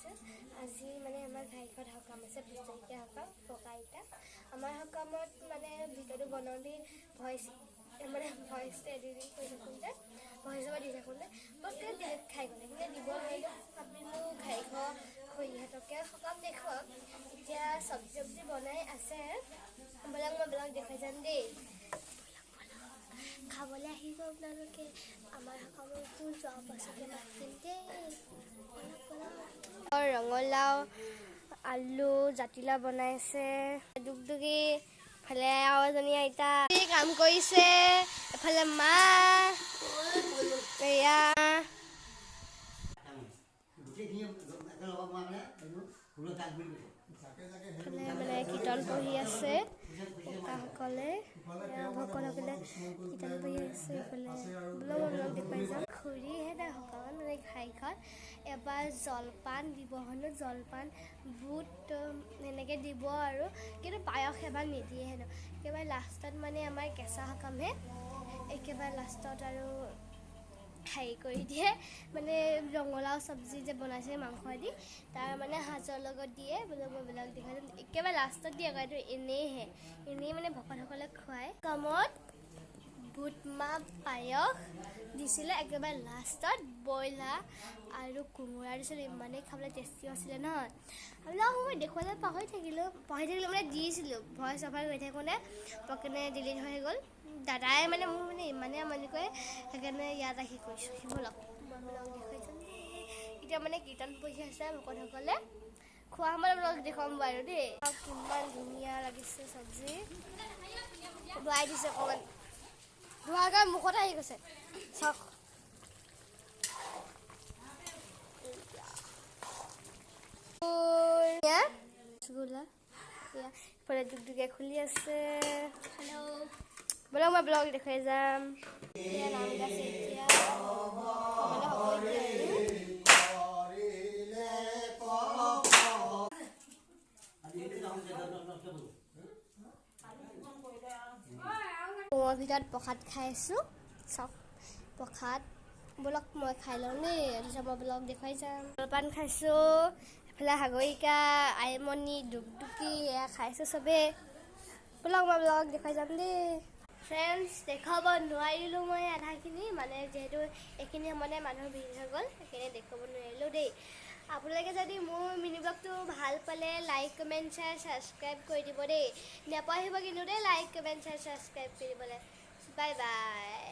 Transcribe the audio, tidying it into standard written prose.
জনাইছোঁ। আজি মানে আমাৰ ঘাইঘৰত সকাম আছে, বছৰেকীয়া সকাম, ককা আইতা। আমাৰ সকামত মানে ভিডিঅ'টো বনাওঁতে ভইচ মানে ভইচ এডিটিং কৰি থাকোঁতে ভইচ অভাৰ দি থাকোঁতে পটকৈ ডিলিট খাই গ'লে, সেইকাৰণে দিব নোৱাৰিলোঁ। ভাবিলোঁ ঘাইঘৰ খুৰীহঁতকে সকাম দেখুৱাম। এতিয়া চব্জি চব্জি বনাই আছে, ব'লক মই ব্লগ দেখুৱাই যাম দেই। খাবলৈ আহিব আপোনালোকে আমাৰ সকামতো, যোৱাৰ পাছতে মাতিম দেই। ৰঙালাও আলু জাতিলাও বনাইছে, দুগদুগী, এফালে আৰু এজনী আইতা কাম কৰিছে, এফালে মা, এয়া গোটেইখিনি একেলগত মানে এইটো হুলৰ কাজ বুলি কৈছে। এফালে মানে কীৰ্তন পঢ়ি আছে ককাসকলে, এয়া ভকতসকলে কীৰ্তন পঢ়ি আছে। এইফালে বোলো মই ব্লগ দেখুৱাই যাম। খুৰীহেঁতে সকামত মানে ঘাইঘৰত এবাৰ জলপান দিব হেনো, জলপান বুট সেনেকৈ দিব আৰু, কিন্তু পায়স এবাৰ নিদিয়ে হেনো। একেবাৰে লাষ্টত মানে আমাৰ কেঁচা সকামহে, একেবাৰে লাষ্টত আৰু হেৰি কৰি দিয়ে, মানে ৰঙালাও চব্জি যে বনাইছে মাংস দি, তাৰ মানে সাজৰ লগত দিয়ে। বোলে মই ব্লগ দেখুৱাই যাম। একেবাৰে লাষ্টত দিয়ে আকৌ, এইটো এনেইহে, এনেই মানে ভকতসকলে খুৱায়। কামত বুট মাহ পায়স দিছিলে, একেবাৰে লাষ্টত ব্ৰইলাৰ আৰু কোমোৰা দিছিলে। ইমানেই খাবলৈ টেষ্টি আছিলে নহয়। আৰু মই দেখুৱাবলৈ পাহৰি থাকিলোঁ, মানে দিছিলোঁ ভইচ অভাৰ কৰি থাকোঁতে পটকনে ডিলিট হৈ গ'ল। দাদাই মানে মোৰ মানে ইমানেই আমনি কৰে, সেইকাৰণে ইয়াত আহি কৰিছোঁ। ব'লক মই ব্লগ দেখুৱাই যাম। এতিয়া মানে কীৰ্তন পঢ়ি আছে ভকতসকলে, খোৱা সময়ত ব্লগ দেখুৱাম বাৰু দেই। কিমান ধুনীয়া লাগিছে চব্জি, ধুৱাই দিছে অকণমান, ধোৱা গৈ মুখতে আহি গৈছে, চাওক। ৰসগোল্লা ইফালে দুগদুগীয়া খুলি আছে। হেল্ল'। ব'লক মই ব্লগ দেখুৱাই যাম। এতিয়া নাম গাইছে, এতিয়া খাবলৈ হ'ব এতিয়া আৰু। কৰিলে পাপ। ৰুমৰ ভিতৰত প্ৰসাদ খাই আছোঁ, চাওক প্ৰসাদ। ব'লক মই খাই লওঁ দেই, তাৰপিছত মই ব্লগ দেখুৱাই যাম। জলপান খাইছোঁ, এফালে সাগৰিকা, আইমণি, দুগদুগী এয়া খাইছোঁ চবেই। ব'লক মই ব্লগ দেখুৱাই যাম দেই। ফ্ৰেণ্ডছ, দেখুৱাব নোৱাৰিলোঁ মই আধাখিনি, মানে যিহেতু এইখিনি সময়তে মানুহ ভিৰ হৈ গ'ল, সেইকাৰণে দেখুৱাব নোৱাৰিলোঁ দেই। আপোনালোকে যদি মোৰ মিনি ব্লগটো ভাল পালে লাইক, কমেণ্ট, শ্বেয়াৰ, ছাবস্ক্ৰাইব কৰি দিব দেই। নাপাহৰিব কিন্তু দেই লাইক, কমেণ্ট, শ্বেয়াৰ, ছাবস্ক্ৰাইব কৰি দিবলৈ। Bye bye.